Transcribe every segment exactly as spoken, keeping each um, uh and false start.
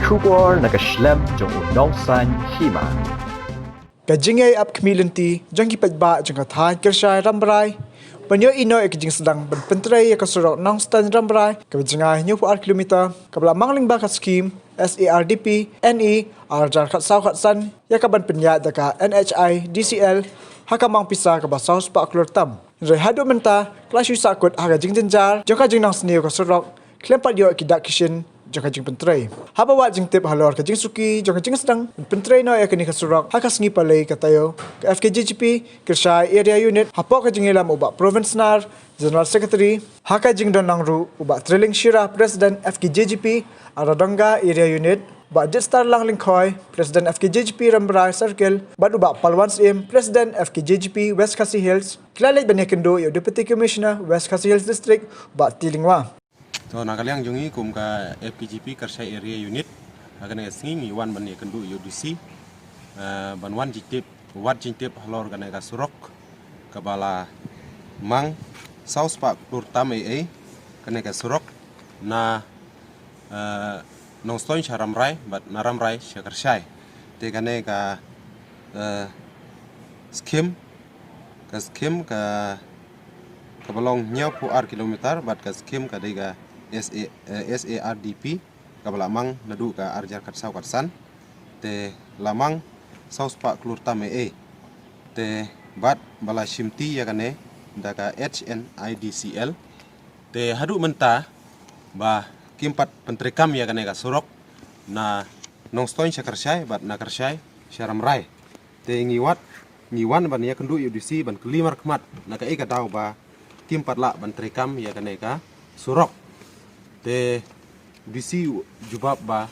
Khubor na ka shlem jong u nongsan hima. Ka jingïaid ap khmih lynti jong ki paidbah jong ka thaiñ Kyrshai Rambrai ban ïoh ïehnoh ïa ka jingsdang ban pyntrei ïa ka surok Nongstoiñ Rambrai kaba jngai hynñiewphew ar kilometer kaba la mang lyngba ka skhim S A R D P N E ar hajar khatsaw khatsan ïa kaban pynïaid da ka N H I D C L ha ka mang pisa kaba saw spah klur tam. Hynrei haduh mynta ka la shu sahkut ha ka jingjynjar jong ka jingnongsniew ka surok khlem pat ïoh ki dak ki shin jong ka jingpyntrei. Haba wad jingtip halor ka jingsuki jong ka jingsdang ban pyntrei noh ïa kane ka surok ha ka sngi Palei ka taïew, ka F K J G P Kyrshai Area Unit hapoh ka jingïalam u Bah Provence Nar, General Secretary, ha ka jingdon lang ruh u Bah Trilling Shira, President F K J G P Aradonga Area Unit, Bah Jetstar Langling Khoi, President F K J G P Rambrai Circle, bad u Bah Palwan Syiem, President F K J G P West Khasi Hills, ki la leit ban ïakynduh ïa u Deputy Commissioner West Khasi Hills District, Bah T Lyngwa. To, na ka liang jong ngi kum ka F K J P Kyrshai Area Unit, ha kane ka sngi ngi wan ban ïakynduh ïa u D C, eh, ban wan jingtip, wad jingtip halor kane ka surok kaba la mang saw spah klur tam ei ei, kane ka surok na, eh, Nongstoiñ sha Rambrai bad na Rambrai sha Kyrshai. Te kane ka, eh, skhim, ka skhim ka, kaba long hynñiewphew ar kilometer bad ka skhim ka dei ka S A, eh, S A R D P kaba la mang naduh ka ar hajar khatsaw khatsan. Te la mang saw spah klur tam ei ei. Te bad ba la shimti ïa kane da ka H N I D C L. Te haduh mynta ba kim pat pyntreikam ïa kane ka surok na Nongstoiñ sha Kyrshai bad na Kyrshai sha Rambrai. Te ngi wad, ngi wan ban ïakynduh ïa u D C ban kylli markhmat na kaei ka daw ba kim pat lah ban treikam ïa kane ka surok. Te u D C u jubab ba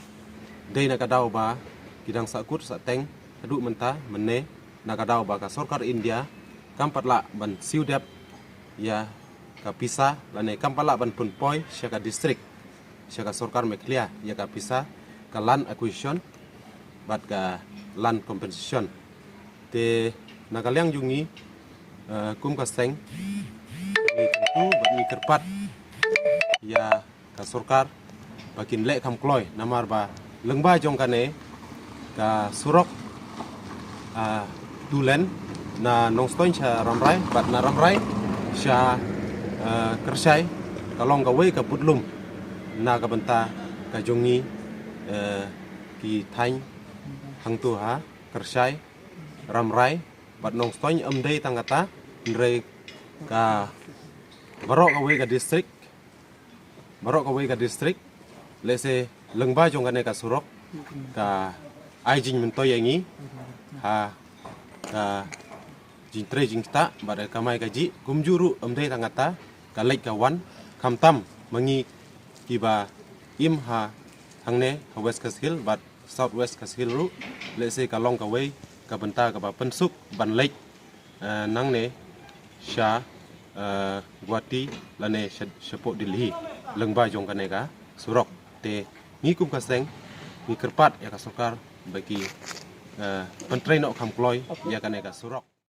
dei na ka daw ba ki dang sahkut sahteng haduh mynta mynne na ka daw ba ka sorkar India kam pat lah ban siew dep ïa ka pisa lane kam pat lah ban pynpoi sha ka district, sha ka sorkar Meghalaya ïa ka pisa ka land acquisition bad ka land compensation. Te na ka liang jong ngi, eh, kum ka seng, ngi kyntu bad ngi kyrpad ïa ka sorkar ba kin leh kham kloi, namar ba lyngba jong kane ka surok, ah, two lane na Nongstoiñ sha Rambrai bad na Rambrai sha, ah, Kyrshai ka long kawei ka budlum na ka bynta ka jong ngi, eh, ki thaiñ hangto ha Kyrshai, Rambrai bad Nongstoiñ. Ym dei tang kata, hynrei ka baroh kawei ka district, baroh kawei ka district, lehse lyngba jong kane ka surok ka ai jingmyntoi ïa ngi ha ka jingtrei jingktah bad ka kamai kajih. Kumjuh ruh ym dei tang kata, ka leit ka wan, khamtam ma ngi kiba im ha hangne ha West Khasi Hills bad South West Khasi Hills ruh, lehse ka long kawei ka bynta kaba pynsuk ban leit, eh, nangne sha, eh, Guwahati lane sha, shapoh Delhi lyngba jong kane ka surok. Te ngi kum ka seng ngi kyrpad ïa ka sorkar ba ki, eh, pyntrei noh kham kloi ïa kane ka surok.